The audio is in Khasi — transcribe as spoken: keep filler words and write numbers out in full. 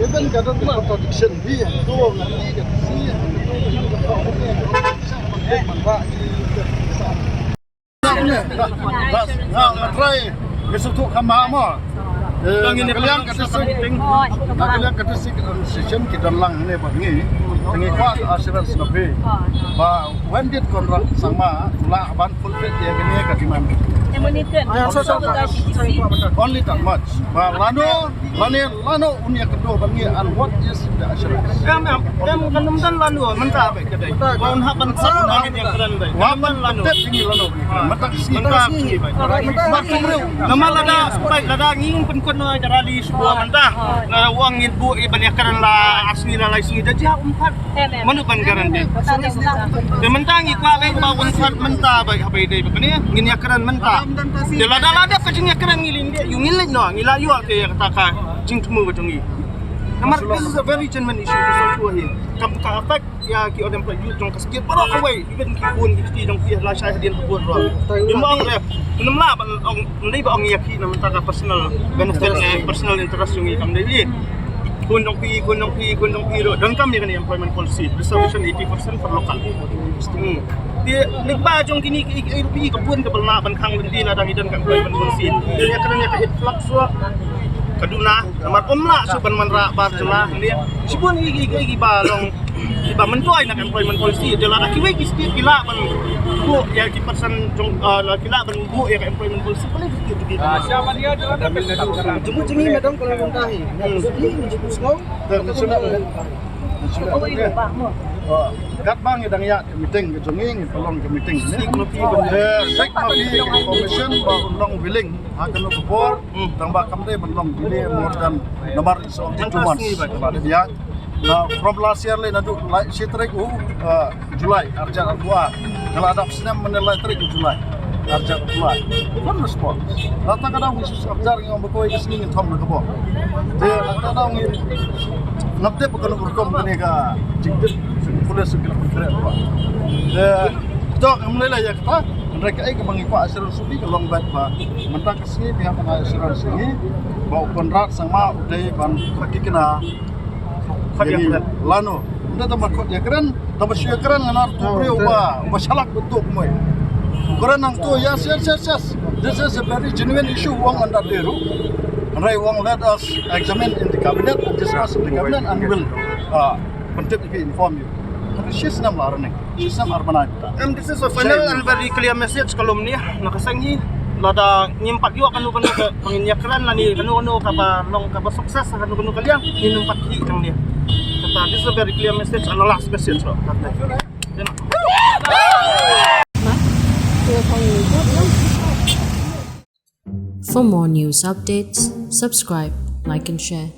Even ka dang ka contradiction hi, tu ngan ni ka si, man ba ki. Nga, nga try. Ngi sngewthuh kham bha mo. Eh, na ka liang ka district, na ka liang ka district administration ki don lang hangne bad ngi. Te ngi kwah assurance na phi ba when did Conrad Sangma u lah ban fulfill ïa kane ka demand? Only that much. Ba lano, lane lano un ïakynduh bad ngi, and what is the assurance? Em, em, em, kan ym don lano mynta bad ka dei. Ba un hap ban sat, un hap ban ïakren bad. Wa ban lano. Tep ngi lano. Mynta ka sngi. Mynta ka sngi bad. Namar lada, bad lada ngi pynkut noh ïa ka rally shuwa mynta. Lada u ong ngin buh ïa ban ïakren la ar sngi la lai sngi, da jia um pat. Mano ban guarantee? Te mynta ngi kwah bad ba un sat mynta bad, haba ïadei bad kane ngin ïakren mynta. Te lada la dep ka jingïakren ngi leit, ïa ngi leit noh, ngi la ïoh te ïa kata ka jingthmu ka jong ngi. Namar this is a very genuine issue, this issue hi. Kam ka affect ïa ki unemployed youth jong ka state baroh kawei, even ki khun ki kti jong ki lashai hadien ka bun ruh. Ym ong re, ym lah ban ong, ym dei ba ong ïa ki na mynta ka personal benefit, eh, personal interest jong ngi, kam dei. Khun jong phi, khun jong phi, khun jong phi ruh donkam ïa kane employment policy, reservation eighty percent for local. Hmm. Te lyngba jong kine ki, ki, ki, ka bun kaba lah ban khang lynti lada ngi don ka employment policy. Te ïa kane ïa ka heat flux ruh ka duna, namar ym lah shuh ban wanrah bar jylla ne. Shibun ki, ki, ki, kiba long, kiba myntoi na ka employment policy. Te lada kiwei ki state ki lah ban buh ïa ki percent jong, ah, la ki lah ban buh ïa ka employment policy. Balei ki state ki. Jingmut jingim madam kalau mynta hi. Ni ni jingmut sngewbha. Katba ngi dang ïaid ka meeting ka jong ngi, ngi pynlong ka meeting ne. Sik ma phi information ba un long willing ha kano ka por, tang ba kam dei ban long delay more than, namar it's only two months. Ba dei ïa na from last year lei naduh lai shi tarik u, uh, July arhajar arphew ar. Ka la dap snem mynne lai tarik u July arhajar arphew ar. One response. Lada ka dang ngi shu sngap jar ngi ong ba kawei ka sngi ngin thom na ka bor. Te lada ka dang ngi ngam tip ba kano ka rukom kane ka jingtip sha ki pulit sha ki la pyntreh ba. Te to ngam lei lei ïa kata. Hynrei kaei kaba ngi kwah assurance sha phi ka long bad ba mynta ka sngi phi hap ban ai assurance sha ngi ba u Conrad Sangma u dei ban khot ïa kane. Khot ïa kren. Lano. Ynda tang ba khot ïa kren, tang ba shu ïa kren ngan ar tu briew ba, ba shalak ba tuk moi. Kren nang tu, yes, yes, yes, yes. This is a very genuine issue, wang anda deru. Hynrei wang let us examine in the cabinet and discuss in the cabinet and will, uh, pyntip inform you. Hynrei shi snem la running. Shi snem ar bnai. And this is a final and very clear message ka lum ni na ka seng hi. Lada ngim pat ïoh kano kano ka ba ngin ïakren lane kano kano kaba long kaba success kano kano ka liang ngin ym pat hi tang ni. Kata this is a very clear message and a last message. For more news updates, subscribe, like and share.